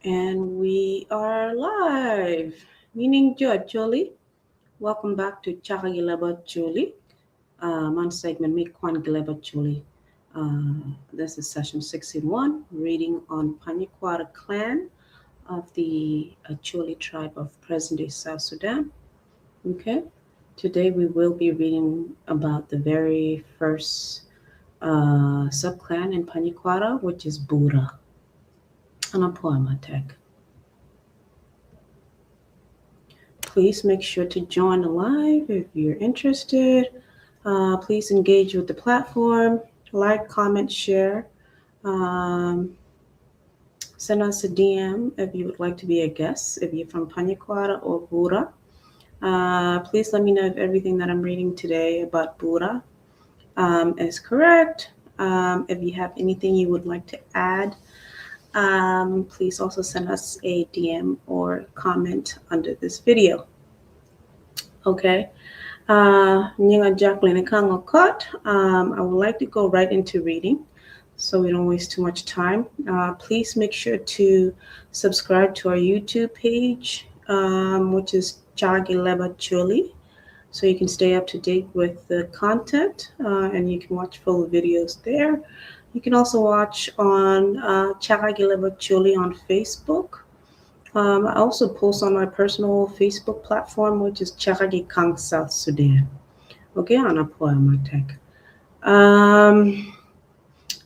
And we are live. Meaning Jo Acholi. Welcome back to Chaka Gileba Acholi. Man segment me Kwan Gileba Acholi. This is session 61, reading on Panyikwara clan of the Acholi tribe of present-day South Sudan. Okay. Today we will be reading about the very first subclan in Panyikwara, which is Bura. And a poem attack. Please make sure to join the live if you're interested. Please engage with the platform. Like, comment, share. Send us a DM if you would like to be a guest, if you're from Panyikwara or Bura. Please let me know if everything that I'm reading today about Bura is correct. If you have anything you would like to add, please also send us a DM or comment under this video. Okay. Nyinga Jacqueline Kangokot. I would like to go right into reading so we don't waste too much time. Please make sure to subscribe to our YouTube page, which is Chagileba Chuli, so you can stay up to date with the content and you can watch full videos there. You can also watch on Chagileba Chuli on Facebook. I also post on my personal Facebook platform, which is Chagagi Kang South Sudan. Okay, on a Tech.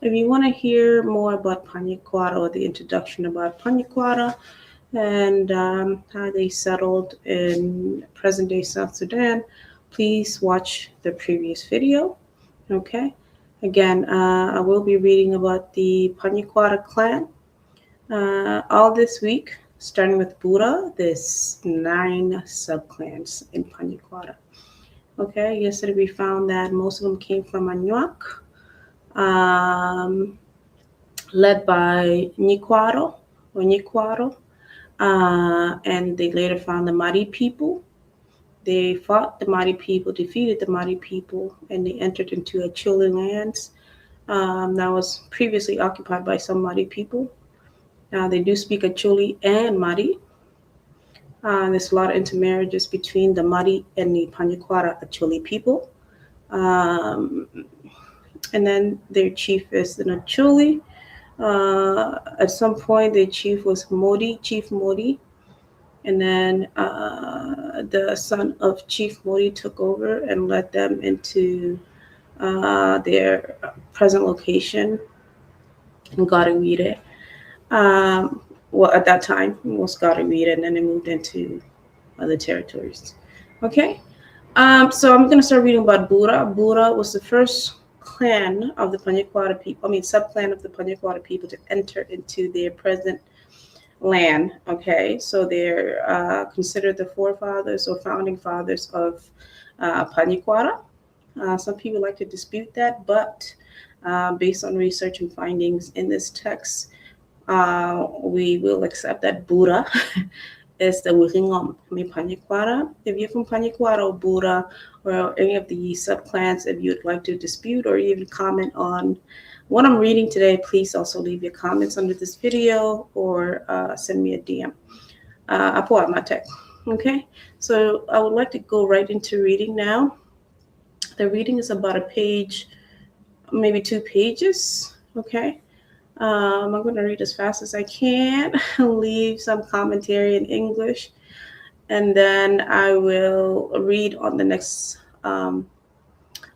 If you want to hear more about Panyikwara or the introduction about Panyikwara and how they settled in present-day South Sudan, please watch the previous video. Okay. Again, I will be reading about the Panyikwara clan all this week, starting with Bura. There's 9 subclans in Panyikwara. Okay, yesterday we found that most of them came from Anuak, led by Nyikwaro or Nyikwaro, and they later found the Madi people. They fought the Madi people, defeated the Madi people, and they entered into Acholi lands that was previously occupied by some Madi people. Now they do speak Acholi and Madi. There's a lot of intermarriages between the Madi and the Panyikwara Acholi people. And then their chief is the Acholi. At some point, their chief was Modi, Chief Modi. And then the son of Chief Modi took over and led them into their present location in Gariwire. Well, at that time, it was Gariwire, and then they moved into other territories. Okay, so I'm going to start reading about Bura. Bura was the first clan of the Panyikwara people, I mean, subclan of the Panyikwara people to enter into their present land. Okay, so they're considered the forefathers or founding fathers of Panyikwara. Some people like to dispute that, but based on research and findings in this text, we will accept that Bura is the Wiringom mi Panyikwara. If you're from Panyikwara or Bura or any of the subclans, if you'd like to dispute or even comment on what I'm reading today, please also leave your comments under this video or send me a DM. Okay, so I would like to go right into reading now. The reading is about a page, maybe 2 pages. Okay. I'm going to read as fast as I can, leave some commentary in English, and then I will read on the next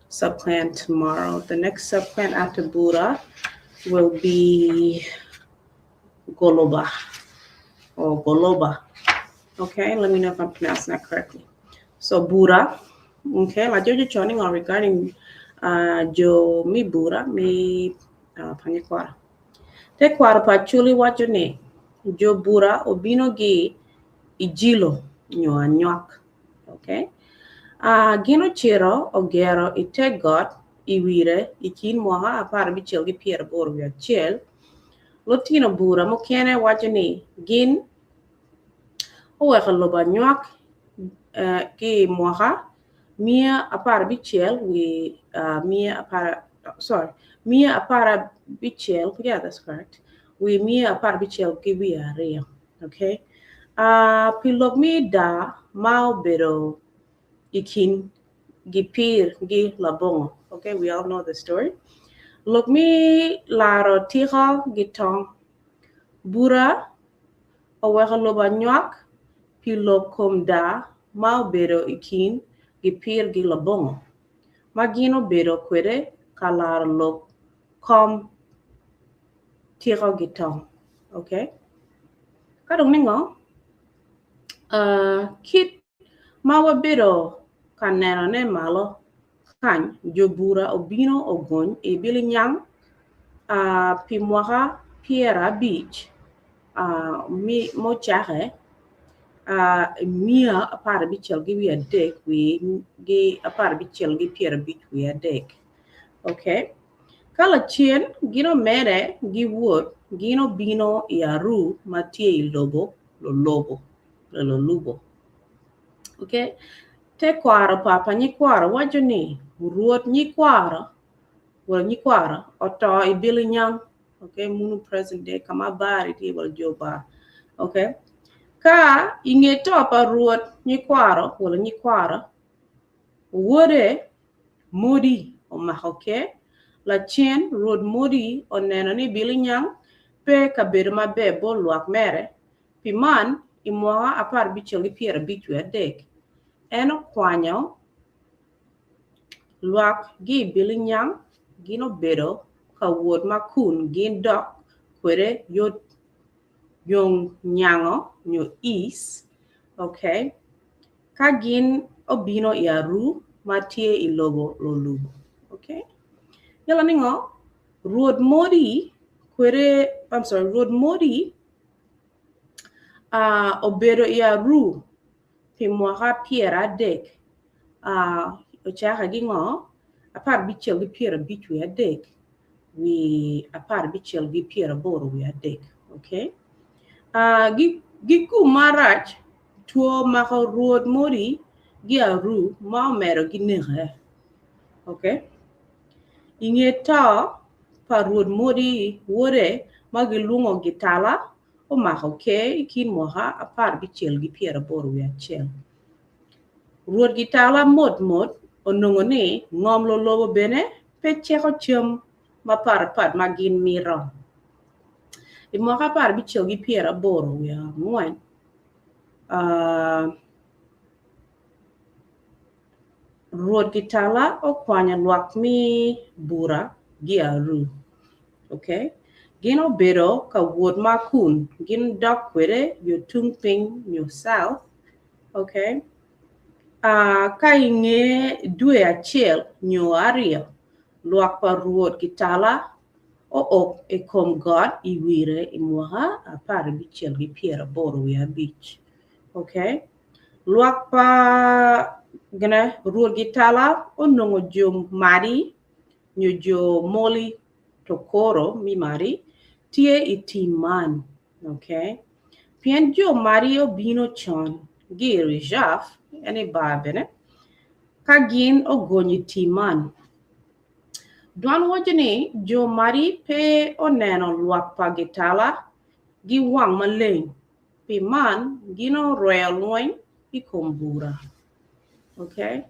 subclan tomorrow. The next subclan after Bura will be Goloba or Goloba. Okay, let me know if I'm pronouncing that correctly. So Bura, okay, la jojo choning on regarding jo mi Bura mi Panyikwara. Tekwaro pa Acholi waco ni jo Bura obino gi ijilo nyo anywak. Okay. Gin ocito ogero i te got i wire i kin mwaka 50 ki 81. Lutino Bura mukene waco ni gin oweko lobo anywak ki mwaka 150 wi 110, sorry, 150, yeah, that's correct. wi 162. Okay? Pi lok me daa ma obedo i kin Gipir gi Labongo. Okay, we all know the story. Lok me laro tiko gi tong. Bura oweko lobo anywak pi lok kom daa ma obedo i kin Gipir gi Labongo, ma gin obedo kwede ka laro lok kom tiko gi tong. Okay. Ka dong ningo? Kit ma wabedo ka nenone malo kany, jo bura obino ogony i Bilinyang pi mwaka 50 mucake i 1953 gi 1953. Okay. Ka lacen gin omede gi wot gin obino i Aruu ma tye i lobo Lolobo. Lolubo. Okay? Tekwaro pa pa nyikwaro waco ni Rwot nyikwaro wala nyikwaro oto i Bilinyang. Okay, munu present day kama bari tye wala jo bar. Okay. Ka inge to pa Rwot nyikwaro wala nyikwaro wode Modi omako ker. Lacen Rwot Modi oneno ni Bilinyang pe kabedo maber bot lwak mere. Pi man, i mwaka aparbicel ki pyerabic wiye adek, en okwanyo lwak gi i Bilinyang, gin obedo ka wot ma kun gin dok kwede yot yong nyango nyo East, ok, ka gin obino i Aruu ma tye i lobo Lolubo. Ok. Yala ningo? Rwot Modi kwede, I'm sorry, Rwot Modi Obedo i Aruu pi mwaka 30, ocake ki ngo? 15 53 wi 1983. Okay. Gigum marac two mako Rwot Modi gi Aruu ma omedo gi neke. Okay. I nge to pa Rwot Modi, wode ma gilwongo Gitala omako ker i kin mwaka 1981. Rwot Gitala mot mot onongo ni ngom lulobo bene pe ceko cam mapatpat ma gin mito. I mwaka 1984, Rwot Gitala okwanyo lwak me bura gi Aruu. Okay. Gin obedo ka wot ma kun gin dok kwede yo tung piny nyo south. Okay. Ka i nge dwe acel nyo aryo, lwak pa Rwot Gitala ook i kom got i wire i mwaka 1985. Okay. Lwak pa gine Rwot Gitala onongo jo Madi nyo jo Moli Tokoro me Madi tye i tim man. Okay. Pien jo Madi obino con gi i Rijaf, en i bar bene, ka gin ogonyo i tim man. Dwan waco ni jo Madi pe oneno lwak pa Gitala gi wang maleng. Pi man, gin orweyo lweny i kom bura. Okay?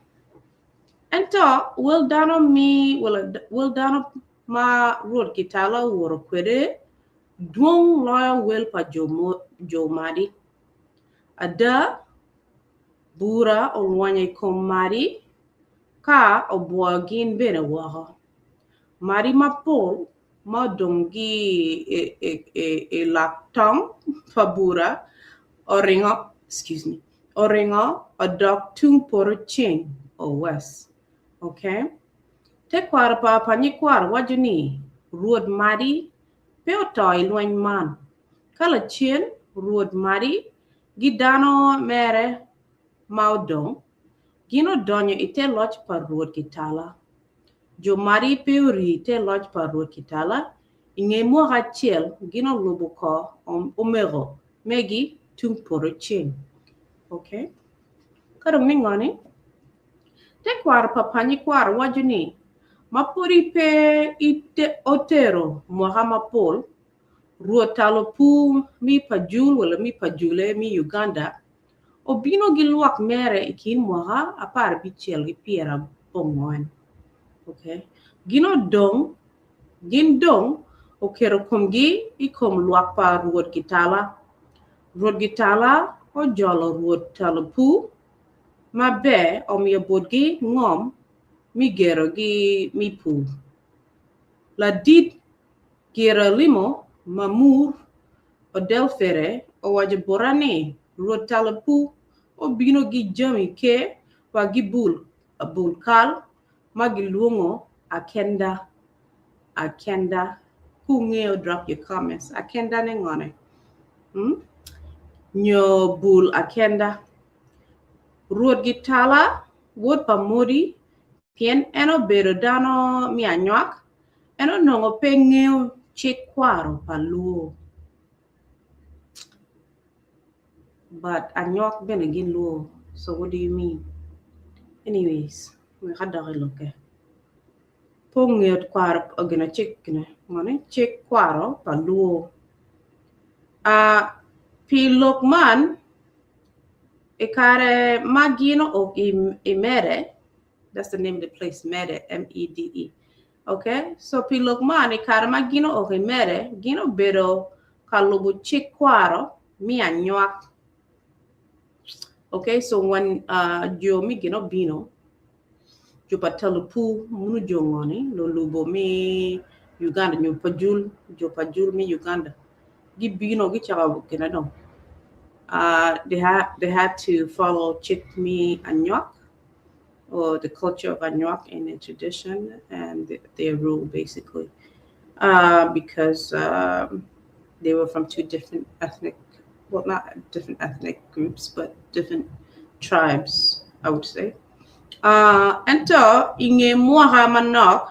Ento, wel dano mi, wel dano ma Rwot Kitala owoto kwede dwong loyo wel pa jo, jo Madi. Ada, bura olwenyo i kom Madi ka obwoyo gin bene woko. Madi mapol ma odong ki i lak tong pa bura oringo, excuse me, oringo odok tung poto ceng or west. Okay. Tekwaro pa Apanyikwaro waco ni Rwot Madi pe oto i lweny man. Ka lacen Rwot Madi gi dano mere ma odong gin odonyo i te loc pa Rwot Kitala. Jo Madi pe orii i te loc pa Rwot Kitala. I nge mwaka acel, gin olubo kor omego megi tung poto ceng. Okay. Ka dong ni ngo ni? Tekwaro pa Panyikwaro waco ni, ma pwodi pe otero mwaka mapol, Rwot Talopur mi Pajul wala mi Pajule mi Uganda obino gi lwak mere i kin mwaka 50 gi 90. Okay. Gin odong gin dong oketo komgi i kom lwak pa Rwot Gitala. Rwot Gitala ojolo Rwot Talopur maber omiyo botgi ngom mi gerogi mi pur. Ladit Giralimo Mamur Odelfere owaco bota ni Rwot Talopur obino gi jami ker wa gi bul kal ma gilwongo Akenda. Akenda. Ku ngeyo drop your comments. Akenda ne ngone? Hmm? Nyo bul akenda. Rwot Gitala wod pa Modi pien en obedo dano me anywak, en onongo pe ngeyo cik kwaro pa Luo. But anywak bene gin Luo, so what do you mean? Anyways, wek adok i lokke. Pe ongeyo kwaro gin cik gine ngoni cik kwaro pa Luo. Uh, pi lok man, i kare ma gin oo i Mede, that's the name of the place, Mede, M-E-D-E. Okay, so pi lok man, i kare ma gin oo i Mede, gin obedo ka lubo cik kwaro me anywak. Okay, so when uh, jo mi gin obino, jo pa Talupur, munu jo ngoni, lulubo mi Uganda, nyo Pajul, jo Pajul mi Uganda, gibino gicako gine dong. They had to follow cik mi anywak or the culture of anywak in their tradition and their rule basically because they were from two different ethnic, well not different ethnic groups, but different tribes, I would say. Ento i nge mwaka manok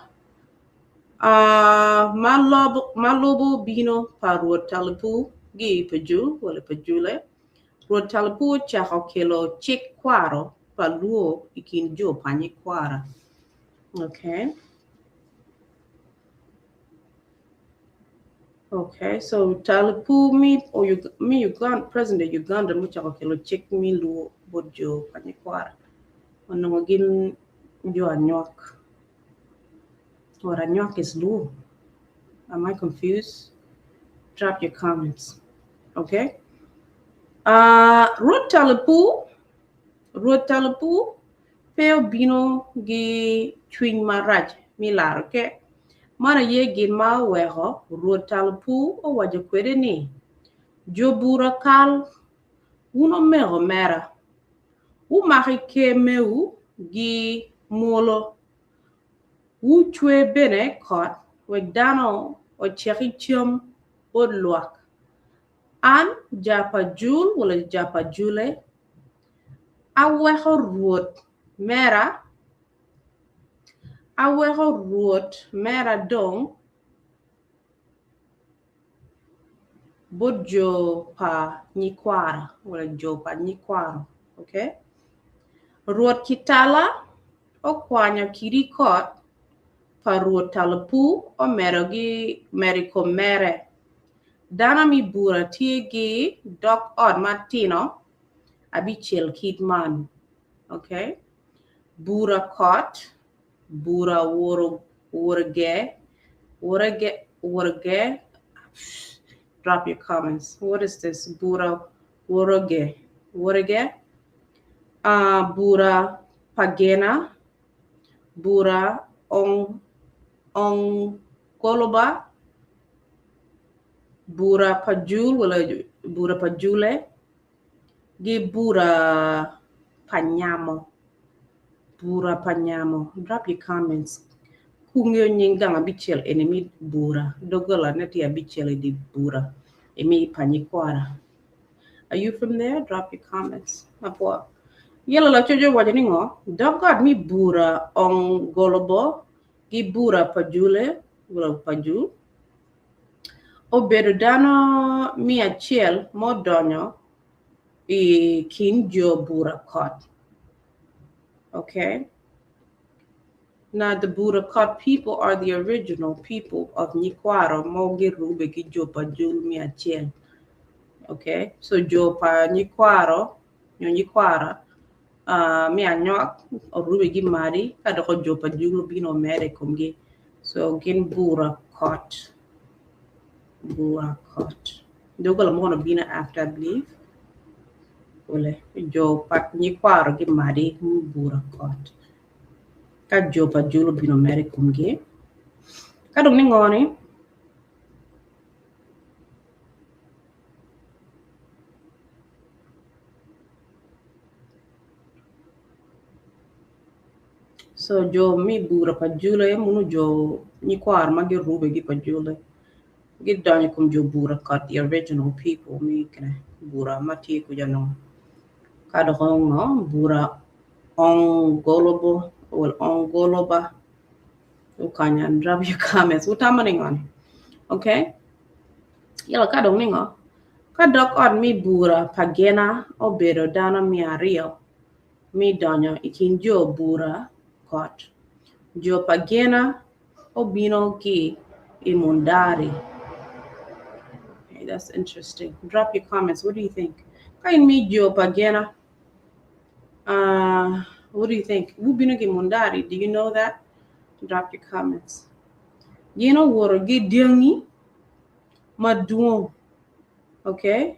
ma lubo bino pa Rwot Talupur gi i Pajul wala Pajule, Rwot Talupur ocako kelo cik kwaro pa Luo i kin jo Panyikwara. Okay. Okay, so Talupur mi, mi Uganda, President of Uganda mucako kelo cik mi Luo bot jo Panyikwara. Onongo gin jo anywak. Or anywak is Luo. Am I confused? Drop your comments. Okay. Rwot Talupur, Rwot Talupur pe obino gi cwiny marac mi laro ke. Man aye gin ma oweko Rwot Talupur owaco kwede ni, Jo bura kal, wun omego mera, wumaki ker mewu gi mwolo, wucwe bene kot wek dano oceki cam bot lwak. An ja Pajul wala ja Pajule, aweko Rwot mera, aweko Rwot mera dong bot jo pa nyikwara wala jo pa nyikwaro. Okay? Rwot Kitala okwanyo kidi kot pa Rwot Talupur omedo gi medo i kom mere. Dano me bura tye gi dog ot matino abicel kit man. Okay? Bura kot, bura woroge, woroge, woroge. Drop your comments. What is this? Bura woroge, woroge. Bura pagena, bura ong ongoloba, bura pajul wala bura pajule, gi bura panyamo. Bura panyamo. Drop your comments. Kungeyo nying gang abicel eni mi bura. Dogola ne tye abicel i di bura emi panyikwara. Are you from there? Drop your comments. Apwo. Yelo lacoco owaco ni ngo? Dog ot mi bura ongolobo gi bura pajule wala pajul obedo dano 100 ma odonyo i kin jo bura kot. Okay. Now the Bura Kot people are the original people of Nyikwaro mo girube ki jo pa Jul me acel. Okay, so jo pa Nyikwaro nyo Nyikwara uh, me anywak orube ki Madi ka doko jo pa Jul obino omede i komgi. So gin Bura Kot. Bura Kot. Dogola mono obino after I believe. Ole, jo pa Nyikwaro gi Madi Bura Kot. Ka jo pa Jul obino mere i komgi. Ka dong ni ngo ni? So jo me bura pa Jul aye mono jo nyikwaro ma girube gi pa Jul gidonyo i kom jo bura kot the original people me kine bura ma tye kuca nongo ka dok ngo bura Ongolobo well Ongoloba okanya and drop your comments wutamo ni ngo ni okay yala ka dong ni ngo ka dok ot me bura pa Gena obedo dano 200 me donyo i kin jo bura kot jo pa Gena obino ki i Mundari. Okay, that's interesting. Drop your comments. What do you think? Ka in me jo pa Gena what do you think? Gubino ki Mundari. Do you know that? Drop your comments. Gin owoto ki dyangi madwong. Okay?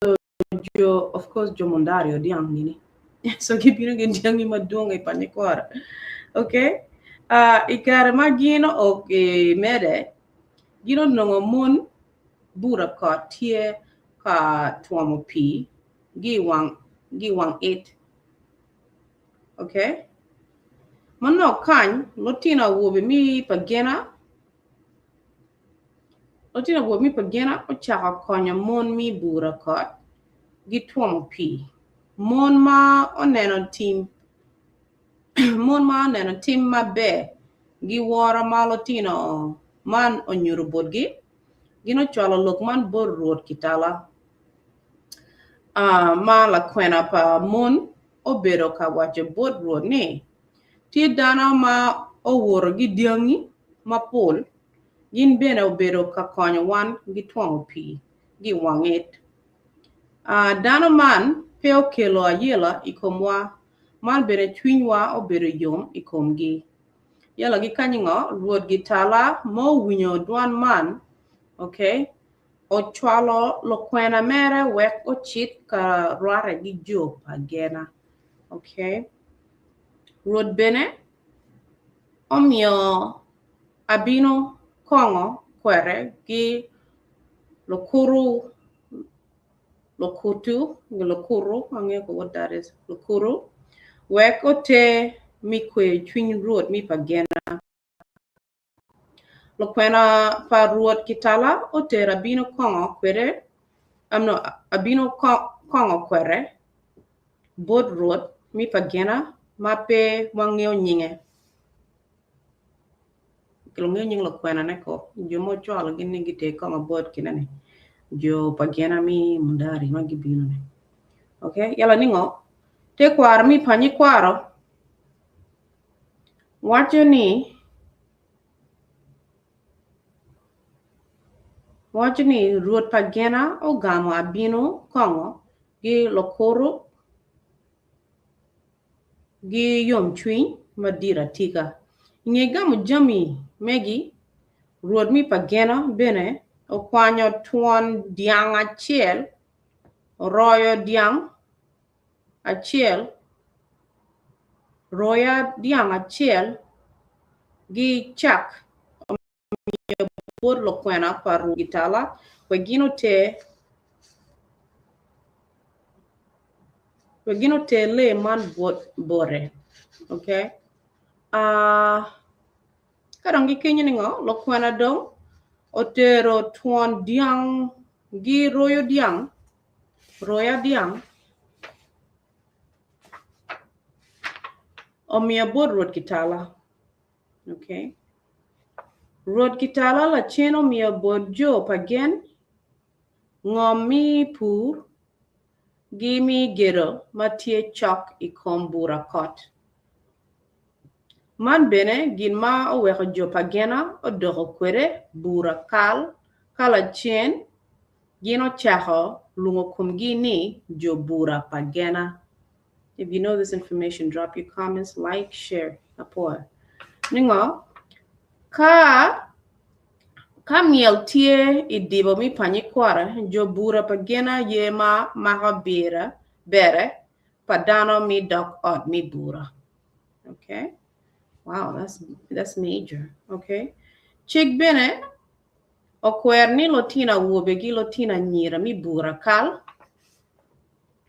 So jo, of course, jo Mundari odyang nini. So gibino ki dyangi madwong i Panyikwara. Okay? I kare ma gin o mede, gin onongo mon bura kot tye ka twomo pii gi i wang it. Okay? Manok kany, lutino awobe mi pa Gena lutino awobe mi pa Gena ocako konyo mon mi bura kot gi twomo pii. Mon ma oneno tim mon ma oneno tim maber giworo ma lutino man onyuto botgi, gin ocwalo lok man bot Rwot Kitala, ma lakwena pa mon obedo ka waco bot Rwot ni, Tye dano ma owoto ki dyangi mapol, gin bene obedo ka konyo wan ki twongo pii ki i wang it. Dano man pe okelo ayela i komwa, man bene cwinywa obedo yom i komgi. Yala gi kany ngo Rwot Gitala ma owinyo dwan man okay ocwalo lukwena mere wek ocit ka rwate gi jo pa Gena okay Rwot bene omiyo abino kongo kwede gi lukuru lukutu nyo lukuru angeyo ko what that is lukuru wek oter me kweyo cwiny Rwot me pa Gena. Lukwena pa Rwot Kitala otero abino kongo kwede no abino kongo kwede bot Rwot me pa Gena ma pe wangeyo nyinge. Lungeyo nying lukwenane ko, jo ma ocwalogi ni giter kongo bot kinene, jo pa gin ami mundari ma gibino ni. Okay, yala ningo tekwaro mi pa nyikwaro waco ni waco ni Rwot pa gina ogamo abino kongo gi lukuru gi yomcwiny madit atika. I nge gamo jami megi, rwot me pa Gena bene okwanyo twon dyang acel, oroyo dyang acel, roya dyang acel ki cak omiyo bot lukwena pa Rwot Gitala wek gin oter wek gin oter lee man bote. Okay? Uh, ka dong gikenyo ni ngo, lukwena dong otero twon dyang gi royo dyang, roya dyang, omiyo bot Rwot Kitala. Okay. Rwot Kitala lacen omiyo bot jo pa gen ngom me pur gi me gedo ma tye cok i kom bura kot. Man bene gin ma oweko jo pa Gena odoko kwede bura kal ka lacen gin ocako lwongo komgi ni jo bura pa Gena. If you know this information, drop your comments, like, share. Apoya. Ningo? Ka ka myel tye i dibo mi panyikwara, jo bura pa Gena ye ma mako bira bere pa dano mi dok ot mi bura. Okay. Wow, that's major. Okay. Cik bene okwer ni lutino awobe ki lutino anyira mi bura kal,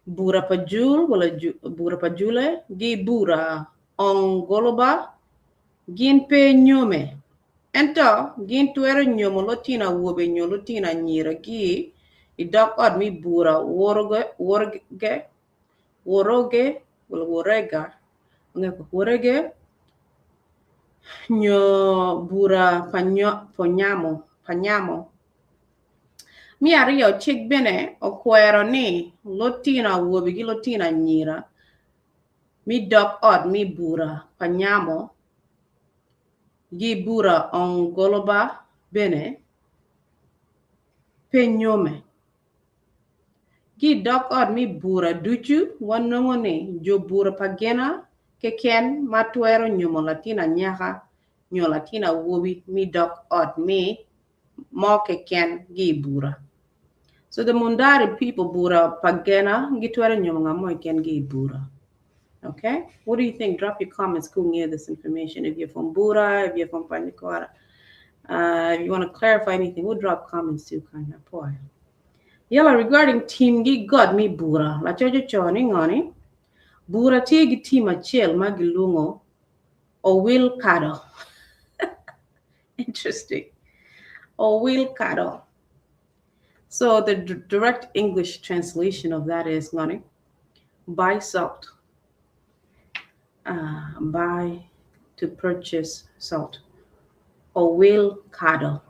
bura pa jul wala bura pa jule gi bura ongoloba gin pe nyome. Ento gin twero nyomo lutino awobe nyo lutino anyira gi i dog ot mi bura woroge woroge wala worega worege nyo bura pa nyamo. Me aryo, cik bene okwero ni lutino awobe ki lutino anyira me dog ot me bura pa nyamo gi bura ongoloba bene pe nyome. Ki i dog ot me bura ducu, wanongo ni jo bura pa gena keken ma twero nyomo latin anyaka nyo latin awobi me dog ot me mo keken ki i bura. So the Mundari people bura pa gena gitwero nyomo ngat mo keken ki i bura. Okay? What do you think? Drop your comments. Cool near this information. If you're from Bura, if you're from Panyikwara, if you want to clarify anything, we'll drop comments too. Kind of boy. Yala regarding tim gi got mi bura. La chocho choni ngoni. Bura tye gi tim acel ma gilwongo Owil Kado. Interesting. Owil Kado. So the direct English translation of that is ngoni. Buy salt. Buy to purchase salt. Owil Kado.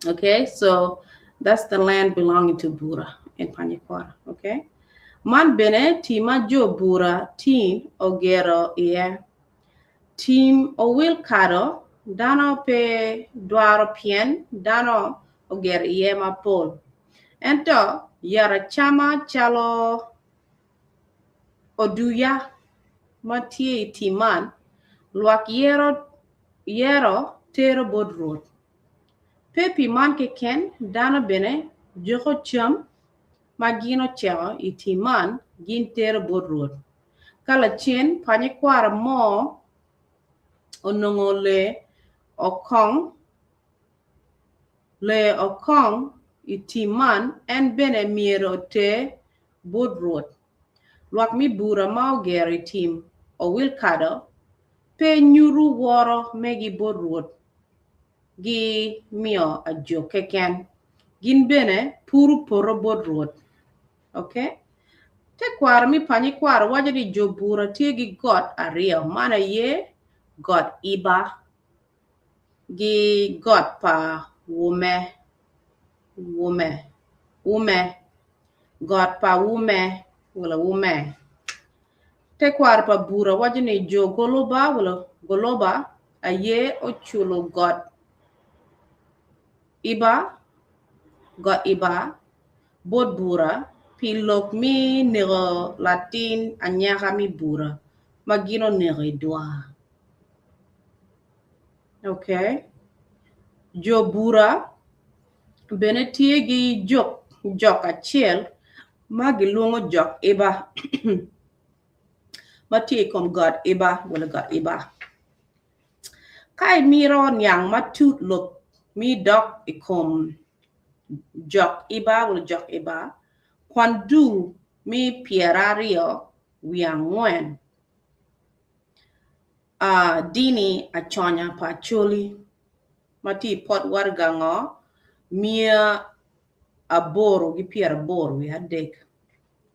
Okay, so that's the land belonging to Bura in Panyikwara. Okay. Man bene tim ma jo bura tin ogero iye. Tim owil kado dano pe dwaro pien dano ogero iye mapol. Ento yat acama calo oduya ma tye i tim man lwak yero tero bot Rwot. Pe pi man keken dano bene juko cam ma gin oceko i tim man gin tero bot Rwot. Ka lacen panyikwara mo onongo lee okong i tim man en bene myero oter bot Rwot. Lwak me bura ma ogero i tim owil kado pe nyuto woro megi bot Rwot gi miyo ajok keken. Gin bene puro poto bot Rwot. Okay? Tekwaro me panyikwaro waco ni jo bura tye ki got aryo man aye got Iba gi got pa Wume Wume Wume got pa Wume wala Wume. Tekwaro pa bura waco ni jo Goloba wala Goloba aye oculo got Iba got Iba bot bura pi lok me neko latin anyaka me bura ma gin oneko i dwar. Okay. Jo bura bene tye ki jok acel ma gilwongo jok Iba ma tye i kom got Iba wala got Iba. Ka imito niang matut lok me dok i kom jok Iba wala jok Iba, kwan dul me 24 dini aconya pa Acholi ma tye i pot waraga ngo 883.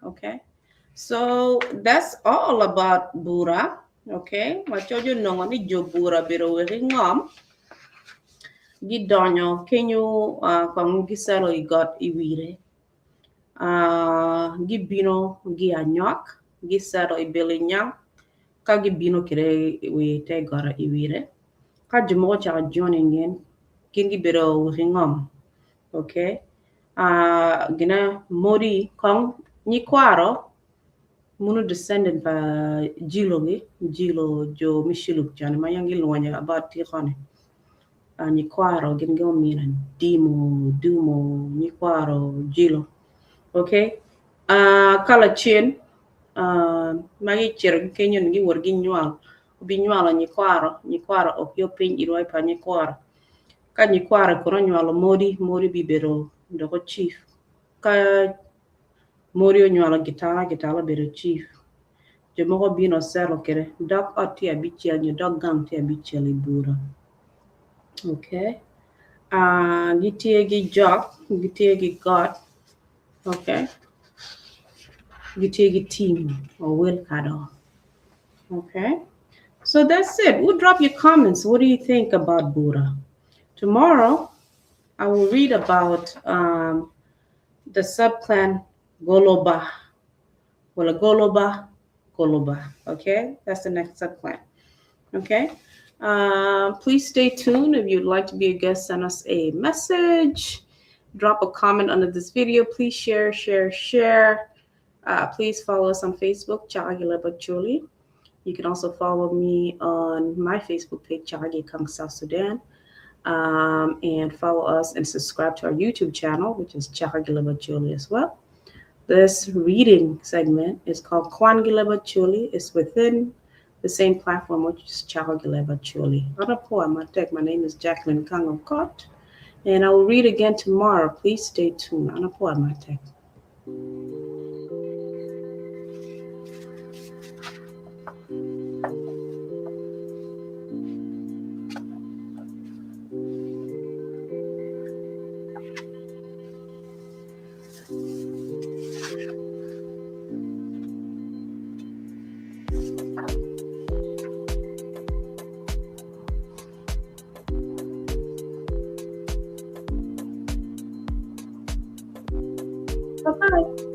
Okay. So that's all about Bura. Okay. Wacojo nongo ni jo Bura bedo wek ingom gidonyo kenyo kong giselo i got i wire. Gibino gi anywak giselo i Belinyang. Ka gibino kwede i te got i wire, ka jo mogo ocako joining gin, gin gibedo weki ngom. Okay, gina Modi kong nyikwaro muno descendant pa Jilo gi, Jilo jo me Shilluk cani ma yam gilwonyo about tiko-ni. Nyikwaro gin gumino Dimo, Dumo, nyikwaro Jilo. Okay, ka lacen ma gicito ki kenyo ni giwoto ginywal, obinywalo nyikwaro, nyikwaro opyo piny i rwai pa nyikwaro. Ka nyikwaro kono onywalo Modi, Modi bibedo doko chief. Ka Modi onywalo Gitala, Gitala obedo chief. Jo mogo obino oceto kwede dog ot tye abicel nyo dog gang tye abicel i bura. Okay, gitye ki jok, gitye ki got, okay, gitye ki tim owil kado. Okay, so that's it. We'll drop your comments. What do you think about Bura? Tomorrow, I will read about the subclan Goloba. Well, Goloba, Goloba. Okay, that's the next subclan. Okay, please stay tuned. If you'd like to be a guest, send us a message. Drop a comment under this video. Please share, share, share. Please follow us on Facebook, Chagi Acholi. You can also follow me on my Facebook page, Chagi Kang South Sudan. And follow us and subscribe to our YouTube channel, which is Chagi Acholi as well. This reading segment is called Kwan Gi Leb Acholi. It's within the same platform, which is Chagi Acholi. My name is Jacqueline Kang of Kot, and I will read again tomorrow. Please stay tuned. Anapoa Matek. Bye-bye.